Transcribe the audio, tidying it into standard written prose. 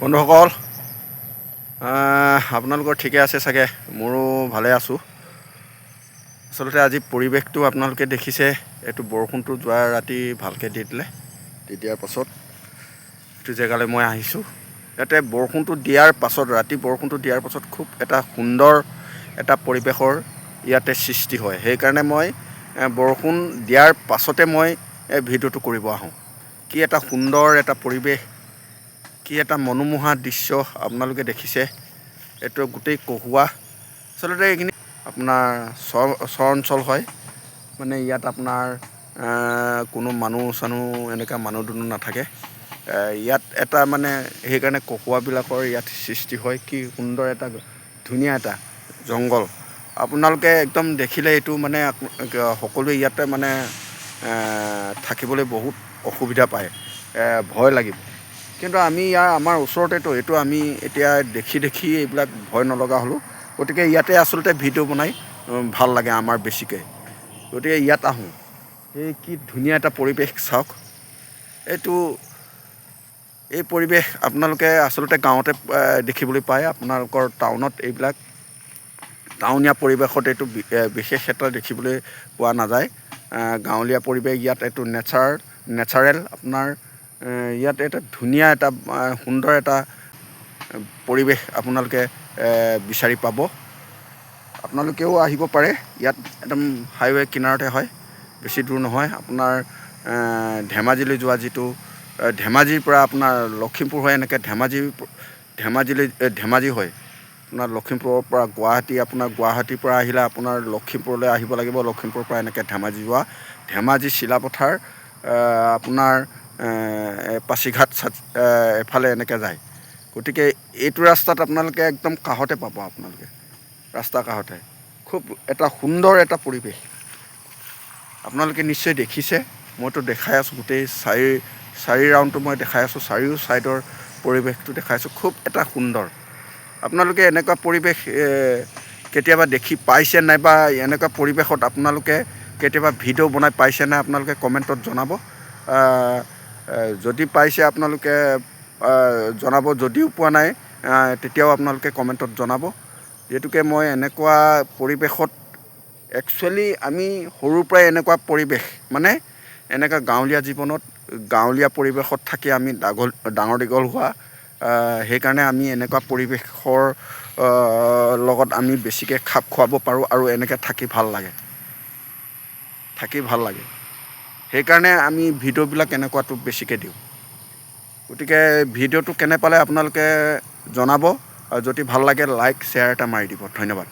বন্ধুসকল, আপোনালোকৰ ঠিকে আছে চাগে, মোৰো ভালে আছোঁ। আচলতে আজি পৰিৱেশটো আপোনালোকে দেখিছে। এইটো বৰষুণটো যোৱা ৰাতি ভালকৈ দি দিলে। দি দিয়াৰ পাছত এইটো জেগালৈ মই আহিছোঁ। ইয়াতে বৰষুণটো দিয়াৰ পাছত, ৰাতি বৰষুণটো দিয়াৰ পাছত খুব এটা সুন্দৰ এটা পৰিৱেশৰ ইয়াতে সৃষ্টি হয়। সেইকাৰণে মই বৰষুণ দিয়াৰ পাছতে মই এই ভিডিঅ'টো কৰিব আহোঁ। কি এটা সুন্দৰ এটা পৰিৱেশ, কি এটা মনোমোহা দৃশ্য আপোনালোকে দেখিছে। এইটো গোটেই কহুৱা। আচলতে এইখিনি আপোনাৰ চৰ চৰ অঞ্চল হয়। মানে ইয়াত আপোনাৰ কোনো মানুহ চানুহ, এনেকুৱা মানুহ দুনুহ নাথাকে ইয়াত। এটা মানে সেইকাৰণে কহুৱাবিলাকৰ ইয়াত সৃষ্টি হয়। কি সুন্দৰ এটা ধুনীয়া এটা জংঘল। আপোনালোকে একদম দেখিলে এইটো মানে সকলোৱে ইয়াতে মানে থাকিবলৈ বহুত অসুবিধা পায়, ভয় লাগিব। কিন্তু আমি ইয়াৰ আমাৰ ওচৰতেতো এইটো, আমি এতিয়া দেখি দেখি এইবিলাক ভয় নলগা হ'লোঁ। গতিকে ইয়াতে আচলতে ভিডিঅ' বনাই ভাল লাগে আমাৰ বেছিকৈ। গতিকে ইয়াত আহোঁ। এই কি ধুনীয়া এটা পৰিৱেশ চাওক। এই পৰিৱেশ আপোনালোকে আচলতে গাঁৱতে দেখিবলৈ পায়। আপোনালোকৰ টাউনত এইবিলাক টাউনীয়া পৰিৱেশত এইটো বিশেষ এটা দেখিবলৈ পোৱা নাযায়। গাঁৱলীয়া পৰিৱেশ ইয়াত এইটো নেচাৰেল আপোনাৰ ইয়াত এটা ধুনীয়া এটা সুন্দৰ এটা পৰিৱেশ আপোনালোকে বিচাৰি পাব। আপোনালোকেও আহিব পাৰে। ইয়াত একদম হাইৱে কিনাৰতে হয়, বেছি দূৰ নহয়। আপোনাৰ ধেমাজিলৈ যোৱা যিটো ধেমাজিৰ পৰা আপোনাৰ লখিমপুৰ হৈ এনেকৈ ধেমাজিলৈ ধেমাজি হয় আপোনাৰ লখিমপুৰৰ পৰা গুৱাহাটী, আপোনাৰ গুৱাহাটীৰ পৰা আহিলে আপোনাৰ লখিমপুৰলৈ আহিব লাগিব। লখিমপুৰৰ পৰা এনেকৈ ধেমাজি যোৱা, ধেমাজি চিলাপথাৰ, আপোনাৰ পাছিঘাট এফালে এনেকৈ যায়। গতিকে এইটো ৰাস্তাত আপোনালোকে একদম কাষতে পাব। আপোনালোকে ৰাস্তাৰ কাষতে খুব এটা সুন্দৰ এটা পৰিৱেশ আপোনালোকে নিশ্চয় দেখিছে। মইতো দেখাই আছোঁ, গোটেই চাৰি চাৰি ৰাউণ্ডটো মই দেখাই আছোঁ, চাৰিও ছাইডৰ পৰিৱেশটো দেখাই আছোঁ। খুব এটা সুন্দৰ। আপোনালোকে এনেকুৱা পৰিৱেশ কেতিয়াবা দেখি পাইছে নাইবা এনেকুৱা পৰিৱেশত আপোনালোকে কেতিয়াবা ভিডিঅ' বনাই পাইছে নাই, আপোনালোকে কমেণ্টত জনাব। যদি পাইছে আপোনালোকে জনাব, যদিও পোৱা নাই তেতিয়াও আপোনালোকে কমেণ্টত জনাব। যিহেতুকে মই এনেকুৱা পৰিৱেশত একচুৱেলি আমি সৰুৰ পৰাই এনেকুৱা পৰিৱেশ, মানে এনেকুৱা গাঁৱলীয়া জীৱনত, গাঁৱলীয়া পৰিৱেশত থাকি আমি ডাঙৰ দীঘল হোৱা। সেইকাৰণে আমি এনেকুৱা পৰিৱেশৰ লগত আমি বেছিকৈ খাপ খুৱাব পাৰোঁ আৰু এনেকৈ থাকি ভাল লাগে, থাকি ভাল লাগে। সেইকাৰণে আমি ভিডিঅ'বিলাক এনেকুৱাটো বেছিকৈ দিওঁ। গতিকে ভিডিঅ'টো কেনে পালে আপোনালোকে জনাব আৰু যদি ভাল লাগে লাইক, শ্বেয়াৰ এটা মাৰি দিব। ধন্যবাদ।